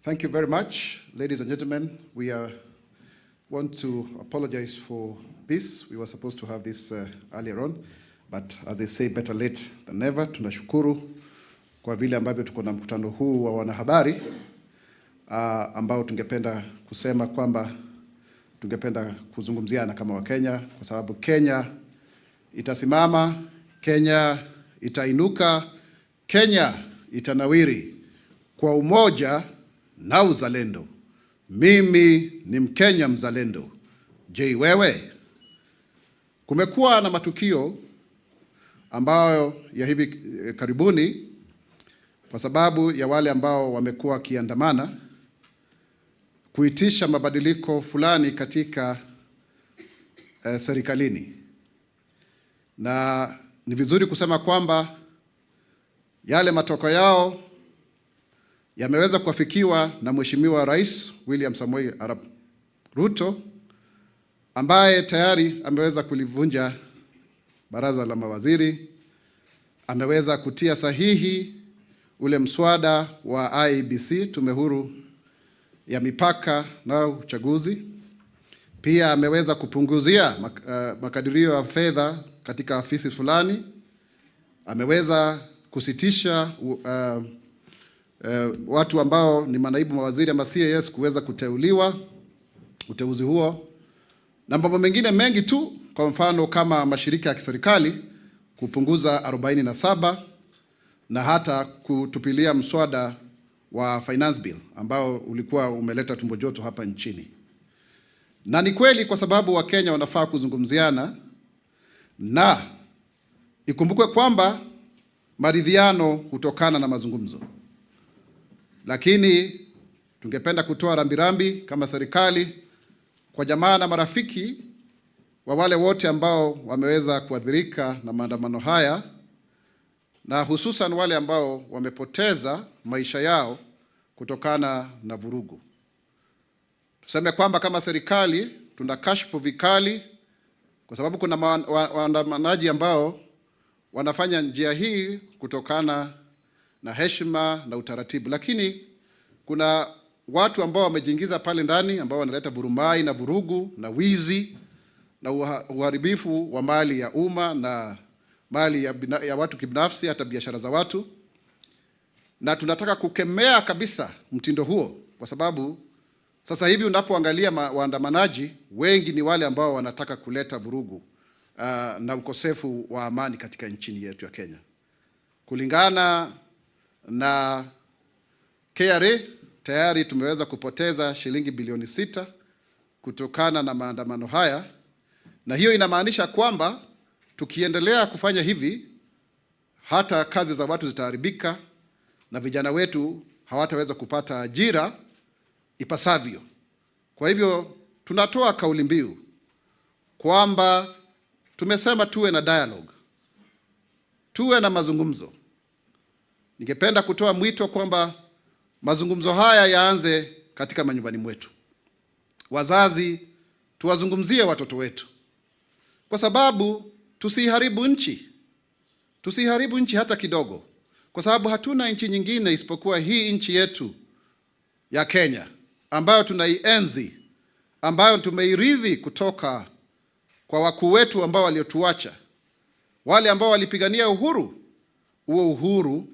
Thank you very much, ladies and gentlemen. We want to apologize for this. We were supposed to have this earlier on, but as they say, better late than never. Tunashukuru kwa vile ambavyo tuko na mkutano huu wa wanahabari ambao tungependa kusema kwamba tungependa kuzungumziana kama Wakenya, kwa sababu Kenya itasimama, Kenya itainuka, Kenya itanawiri kwa umoja na uzalendo. Mimi ni Mkenya mzalendo. Je, wewe? Kumekuwa na matukio ambayo ya hivi karibuni kwa sababu ya wale ambao wamekuwa wakiandamana kuitisha mabadiliko fulani katika serikalini, na ni vizuri kusema kwamba yale matokeo yao yameweza kuafikiwa na Mheshimiwa Rais William Samoei Arap Ruto ambaye tayari ameweza kulivunja baraza la mawaziri, ameweza kutia sahihi ule mswada wa IEBC, tume huru ya mipaka na uchaguzi. Pia ameweza kupunguzia makadirio ya fedha katika afisi fulani. Ameweza kusitisha watu ambao ni manaibu mawaziri ama CAS kuweza kuteuliwa, uteuzi huo na mambo mengine mengi tu, kwa mfano kama mashirika ya kiserikali kupunguza 47 na hata kutupilia mswada wa finance bill ambao ulikuwa umeleta tumbo joto hapa nchini. Na ni kweli kwa sababu Wakenya wanafaa kuzungumziana, na ikumbukwe kwamba maridhiano hutokana na mazungumzo. Lakini tungependa kutoa rambirambi kama serikali kwa jamaa na marafiki wa wale wote ambao wameweza kuathirika na maandamano haya na hususan wale ambao wamepoteza maisha yao kutokana na vurugu. Tuseme kwamba kama serikali tunakashifu vikali kwa sababu kuna waandamanaji ambao wanafanya njia hii kutokana na heshima na utaratibu, lakini kuna watu ambao wamejiingiza pale ndani ambao wanaleta vurumai na vurugu na wizi na uharibifu wa mali ya umma na mali ya watu kibinafsi, hata biashara za watu, na tunataka kukemea kabisa mtindo huo, kwa sababu sasa hivi unapoangalia waandamanaji wengi ni wale ambao wanataka kuleta vurugu na ukosefu wa amani katika nchini yetu ya Kenya. Kulingana na KRA tayari tumeweza kupoteza shilingi bilioni 6 kutokana na maandamano haya, na hiyo inamaanisha kwamba tukiendelea kufanya hivi hata kazi za watu zitaharibika na vijana wetu hawataweza kupata ajira ipasavyo. Kwa hivyo tunatoa kauli mbiu kwamba tumesema tuwe na dialogue, tuwe na mazungumzo. Ningependa kutoa mwito kwamba mazungumzo haya yaanze katika manyumbani mwetu. Wazazi tuwazungumzie watoto wetu, kwa sababu tusiharibu nchi, tusiharibu nchi hata kidogo, kwa sababu hatuna nchi nyingine isipokuwa hii nchi yetu ya Kenya ambayo tunaienzi, ambayo tumeirithi kutoka kwa wakuu wetu ambao waliotuacha, wale ambao walipigania uhuru. Huo uhuru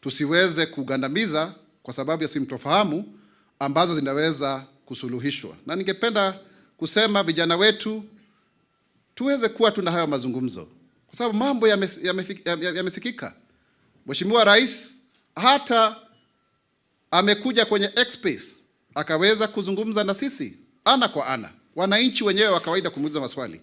tusiweze kugandamiza kwa sababu ya sintofahamu ambazo zinaweza kusuluhishwa. Na ningependa kusema vijana wetu tuweze kuwa tuna hayo mazungumzo, kwa sababu mambo yamesikika. Mheshimiwa Rais hata amekuja kwenye X space akaweza kuzungumza na sisi ana kwa ana, wananchi wenyewe wa kawaida kumuuliza maswali.